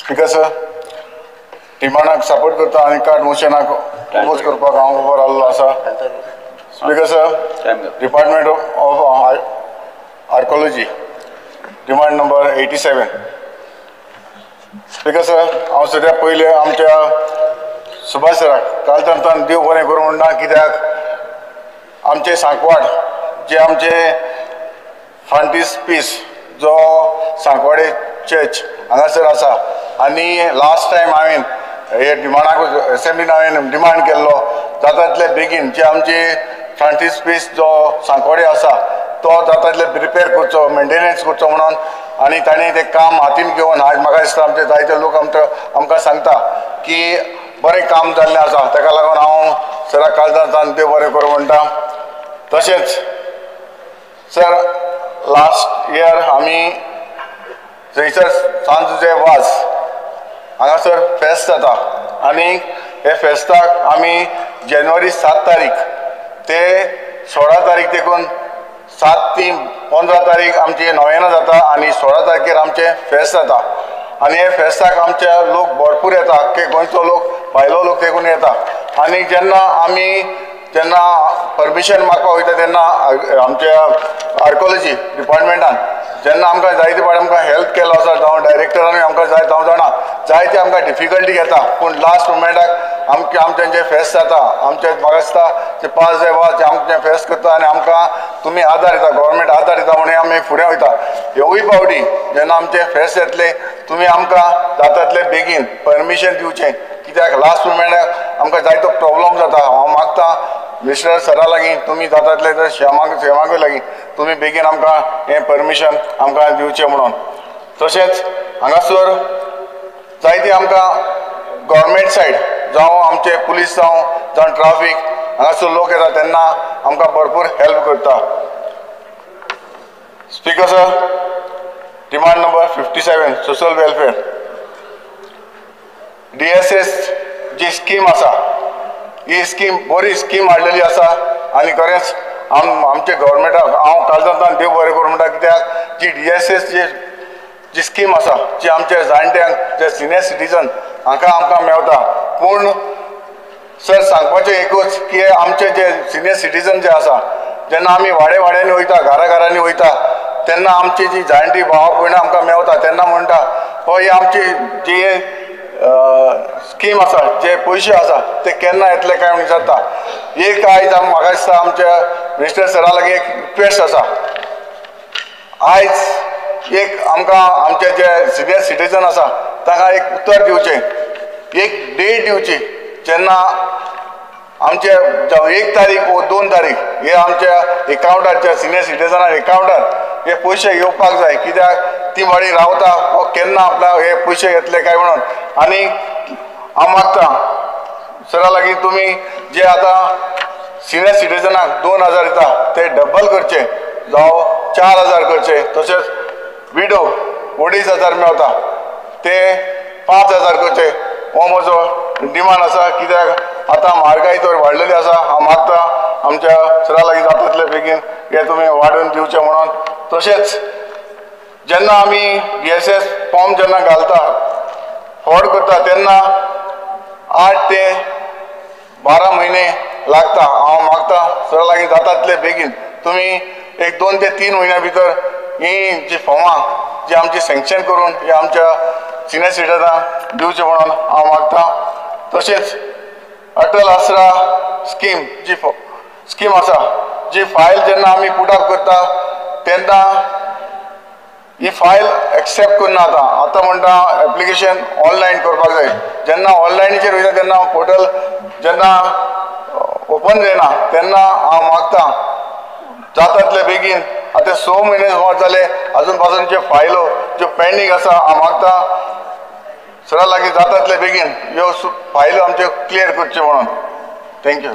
Speaker sir, डिमांडाक support करता आनी card मोशनाक oppose करपाक हांव उबो रावल्लो आसा. Speaker sir, department of archaeology, demand number 87. Speaker sir, हांव सद्या पयलें आमच्या सुभाष सराक कालतान देव बरें करूं म्हणटा, कित्याक आमचे सांकवाड जे आमचे फ्रांटीस पीस जो सांकवाडे चर्च हांगासर आसा आनी लास्ट टायम हांवें हे डिमांडाक एसेंब्लीन हांवें डिमांड केल्लो जाता तितले बेगीन जे आमचे फ्रांटीस पीस जो सांकवाडे आसा तो जाता तितले रिपेर करचो, मेंटेनन्स करचो म्हणून, आनी ताणें तें काम हातीन घेवन आज म्हाका दिसता आमचे जायते लोक आमकां सांगता की बरें काम जाल्लें आसा. ताका लागून हांव सराक काळजांतल्यान देव बरें करूं म्हणटा. तशेंच सर, लास्ट इयर आमी थंयसर सांत जुझे वाज हांगासर फेस्त जाता आनी हे फेस्ताक आमी जानेवारी 7 तारीख ते 16 तारीख देखून 7 ते 15 तारीख आमची नोवेना जाता आनी 16 तारखेर आमचें फेस्त जाता आनी हे फेस्ताक आमचे लोक भरपूर येता, आख्खे गोंयचो लोक, भायलो लोक देखून येता. आनी जेन्ना आमी जेन्ना परमिशन मागपाक वयता तेन्ना आमच्या आर्कोलॉजी डिपार्टमेंटान जेन्ना आमकां जायते फावट आमकां हेल्प केलो आसा, जावं डायरेक्टरानूय आमकां जाय जावं जाणा जायते आमकां डिफिकल्टी घेता, पूण लास्ट मुमेंटाक आमचें आमचें जें फेस्त जाता आमचें म्हाका दिसता ते 5 देवा आमचें फेस्त करता आनी आमकां तुमी आदार दिता, गव्हर्मेंट आदार दिता म्हणून आमी फुडें वयता. ह्योय पावटी जेन्ना आमचें फेस्त येतलें तुमी आमकां जाता तितले बेगीन परमिशन दिवचें, कित्याक लास्ट मुमेंटाक आमकां जायतो प्रॉब्लम जाता. हांव मागता मिस्टर सरा लागीं तुमी जाता तितले शेमाकूय लागीं तुमी बेगीन आमकां हें परमिशन आमकां दिवचें म्हणून. तशेंच हांगासर जायते आमकां गव्हर्मेंट सायड जावं आमचे पुलीस जावं जावं ट्राफीक हांगासर लोक येता तेन्ना आमकां भरपूर हेल्प करता. Speaker sir, demand number 57, social welfare. DSS जी स्कीम आसा ही स्कीम बरी स्कीम हाडलेली आसा आनी खरेंच आमच्या गव्हर्मेंटाक हांव काळजांतल्यान देव बरें करूं म्हणटा, कित्याक जी DSS जी स्कीम आसा जी आमच्या जाणट्यांक जे सिनियर सिटीजन हांकां आमकां मेवता. पूण सर सांगपाचें एकूच की आमचे जे सिनियर सिटीजन जे आसा जेन्ना आमी वाडे वाड्यांनी वयता, घरा घरांनी वयता तेन्ना आमची जी जाणटी भाव भयणां आमकां मेवता तेन्ना म्हणटा हो ही आमची जी स्कीम आसा जे पयशे आसा ते केन्ना येतले काय म्हणून विचारता. एक आयज म्हाका दिसता आमच्या मिनिस्टर सरा लागीं एक रिक्वेस्ट आसा, आयज एक आमकां आमचे जे सिनियर सिटीजन आसा तांकां एक उतर दिवचें, एक डेट दिवची जेन्ना आमचे 1 तारीख वो 2 तारीख हे आमच्या एकावंटार सिनियर सिटीजना एकावंटार हे पयशे येवपाक जाय, कित्याक ती वाडी रावता हो केन्ना आपल्या हे पयशे येतले काय म्हणून. आनी हांव मागता सरा लागीं तुमी जे आतां सिनियर सिटीजनाक 2000 दिता ते डबल करचे, जावं 4000 करचे. तशेंच विडो 2500 मेवता ते 5000 करचे, हो म्हजो डिमांड आसा, कित्याक आतां म्हारगाय तर वाडलेली आसा. हांव मागता आमच्या सरा लागीं जाता तितले बेगीन हे तुमी वाडोवन दिवचें म्हणून. तशेंच जेन्ना आमी DSS form जेन्ना घालता फॉरवर्ड करता तेन्ना 8 ते 12 म्हयने लागता. हांव मागता सरा लागीं जाता तितले बेगीन तुमी एक 2 ते 3 म्हयन्या भितर ही जी फॉर्मां जी आमची सँक्शन करून ही आमच्या सिनियर सिटीजनाक दिवचें म्हणून हांव मागता. तशेंच अटल आसरा स्कीम जी स्कीम आसा जी फायल जेन्ना आमी पुट अप करता तेन्ना ही फायल एक्सेप्ट करना. आतां आतां म्हणटा एप्लिकेशन ऑनलायन करपाक जाय, जेन्ना ऑनलायनीचेर वयता तेन्ना पोर्टल जेन्ना ओपन जायना तेन्ना हांव मागता जाता तितले बेगीन. आतां 6 म्हयने सुमार जाले आजून पासून ज्यो फायलो ज्यो पेंडींग आसा हांव मागता सरा लागीं जाता तितले बेगीन ह्यो फायलो आमच्यो क्लियर करच्यो म्हणून. Thank you.